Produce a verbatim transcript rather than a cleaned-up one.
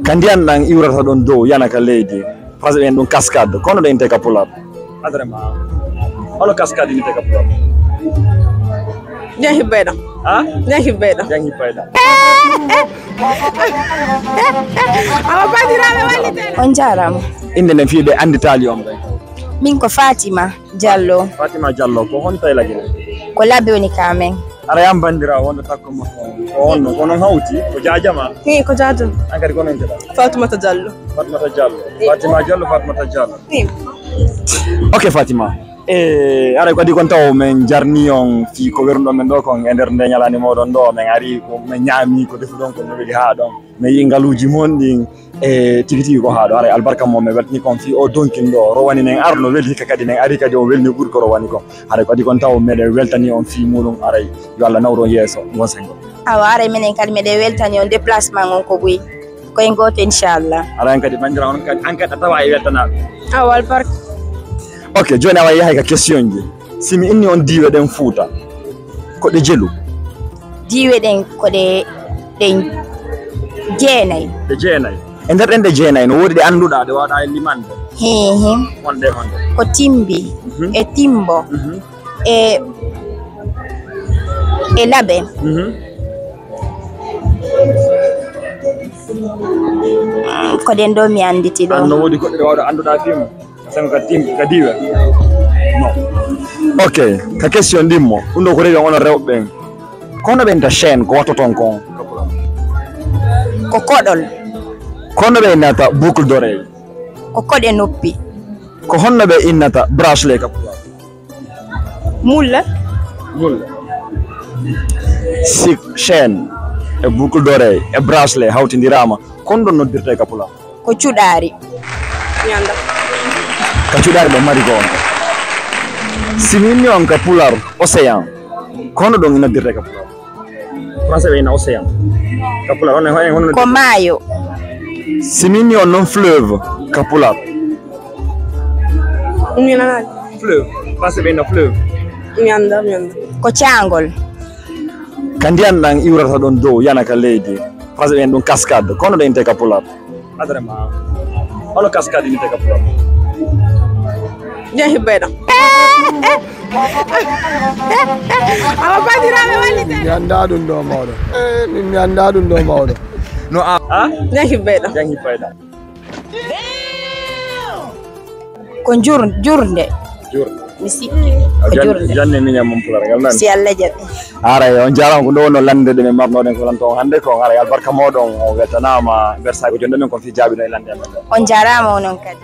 Ka ndiyan ɗan iwrata ɗon dow, yana ka leydi. Français ɓen ɗum cascade. Kono ɗo inte ka pular. Adrema. Ono cascade inte ka pular. Jan hibbay ɗan. Ha? Jan hibbay ɗan. Jan hibbay ɗan. Awa bandiraɓe wallite. On jarama. Inde nden fii ɓe anditaali on ɓen. Min ko Fatima Diallo. Fatima Diallo, ko hon tawi lagine? Ko labbe woni ka men. Ara yam bandira wonde takko mo. Ko honno, ko non hawti, ko jaajama? Ni ko jaajum. An kadi ko non keɗa? Fatimata Diallo. Fatimata Diallo. Fatima Diallo, Fatimata Diallo. Ni. Ok, Fatima. E, aray kadi kon taw men jarni on fii ko wernuɗon men ɗo kon e nder nde ñalaande moɗon ɗo, men ari ko men ñaami ko defuɗon ko no weli haa ɗon. Men yi'i ngaluuji mon ɗin e tigi tigi ko haa ɗo. Aray albarka mo men weltani kon fii o donkin ɗo, rowani nen arno weli hikka kadi nen ari kadi o welni ɓuri ko rowani kon. Aray kadi kon taw meɗen weltani on fii muɗum, aray yo Allah nawru on yeeso ngon sengo. Awa, aray minen kadi meɗen weltani on déplacement on ko ɓuy. Ko en gooto, inchallah. Aray an kadi bandira on kadi, an kadi a tawa e weltanaɓe. Awa, albarka. Ok, jooni awa yahay ka question ji. Si mi inni on diiwe ɗen Fuuta, ko ɗe jelu? Diiwe ɗen ko ɗe, ɗen jeenay. Ɗe jeenay. E nder ɗen ɗe jeenay, no woodi ɗe annduɗaa, ɗe waawɗaa e limande? He, he. Honɗe, honɗe? Ko Timbi, mhm, e Timbo, mhm, e, e Labe. Mhm. Mm, ko ɗen ɗo mi annditi ɗo. An no woodi goɗɗe ɗe waawɗaa annduɗaa fii mum? Sen ka tim-, ka diiwe? No. Ok, ka question ɗimmo. Ɗum ɗo ko rewi on onon rewɓe ɓen. Kono ɓe innata chaîne, ko wattoton kon? Ko koɗol. Kono ɓe innata boucle d'oreille? Ko koɗe noppi. Ko honno ɓe innata bracelet ka pulaar? Mulle. Mulle. Si chaîne e boucle d'oreille e bracelet hawtindiraama, kon ɗon noddirte ka pulaar? Ko cuɗaari. Mi anndaa. Ka cuɗaari ɓe mari ko on. Si mi inni on ka pulaar, océan, ko honno ɗon noddirte ka pulaar? Français ɓe inna océan. Ka pulaar, on, on, on, ko maayo. Si mi inni on non fleuve, ka pulaar? Mi nanaali. Fleuve. Français ɓe inna fleuve. Mi anndaa, mi anndaa. Ko caangol. Ka ndiyan ɗan iwrata ɗon dow, yana ka leydi. Français ɓe inna ɗum cascade. Ko honno ɗe innete ka pulaar? Adrema. Ono cascade innete ka pulaar? Jan hibbay ɗan. Awa bandiraɓe wallite. Mi anndaa ɗum ɗo mawɗo. Eh, min mi anndaa ɗum ɗo mawɗo. No a. Ha? Jan hibbay ɗan. Jan hibbay ɗan. Ko jur-, jurnde. Jurnde. Mi sikki. Ko jan-, jurnde. Jannde miñam mum pulaar ngal nani. Si Allah jaɓi. Haray, on jaaraama, ko ɗo wonno lannde ɗe min marnoɗen ko lanto on hannde ko. Haray, albarka moɗon, on weltanaama, bersago jonde men kon fii jaabiɗo e lannde amen ɗo. On jaaraama onon kadi.